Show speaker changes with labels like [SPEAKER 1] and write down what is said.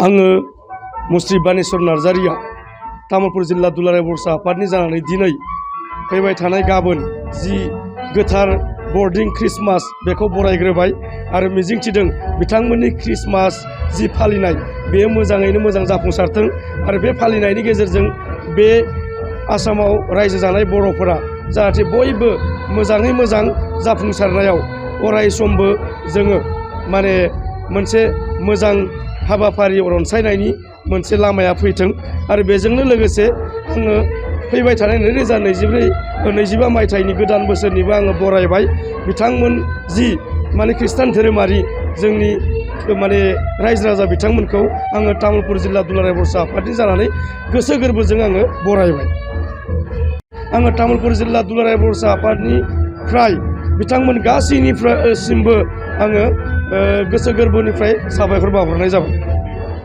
[SPEAKER 1] आङो मुस्रि बानेश्वर नार्जारिया तामुलपुर जिल्ला दुलाराय बर' आफादनि जानानै दिनै फैबाय थानाय गाबोन जि गोथार बरदिन ख्रिस्टमास बेखौ बरायग्रोबाय आरो मिजिंथिदों बिथांमोननि ख्रिस्टमास जि फालिनाय बेयो मोजाङैनो मोजां जाफुंसारथों आरो बे फालिनायनि गेजेरजों बे आसामाव रायजो जानाय बर'फोरा जाहाथे बयबो मोजाङै मोजां जाफुंसारनायाव अराय समबो जोङो माने मोनसे मोजां हाबाफारि रनसायनायनि मोनसे लामाया फैथों आरो बेजोंनो लोगोसे आङो फैबाय थानाय 2024-25 मायथाइनि गोदान बोसोरनिबो आङो बरायबाय बिथांमोन जि माने खृष्टान धोरोमारि जोंनि माने रायजो राजा बिथांमोनखौ आङो तामुलपुर जिल्ला दुलाराय बर' आफादनि जानानै गोसो गोरबोजों आङो बरायबाय। आङो तामुलपुर जिल्ला दुलाराय बर' आफादनिफ्राय बिथांमोन गासैनिफ्रायसिमबो आङो गोसो गोरबोनिफ्राय साबायखर बावहरनाय जाबाय।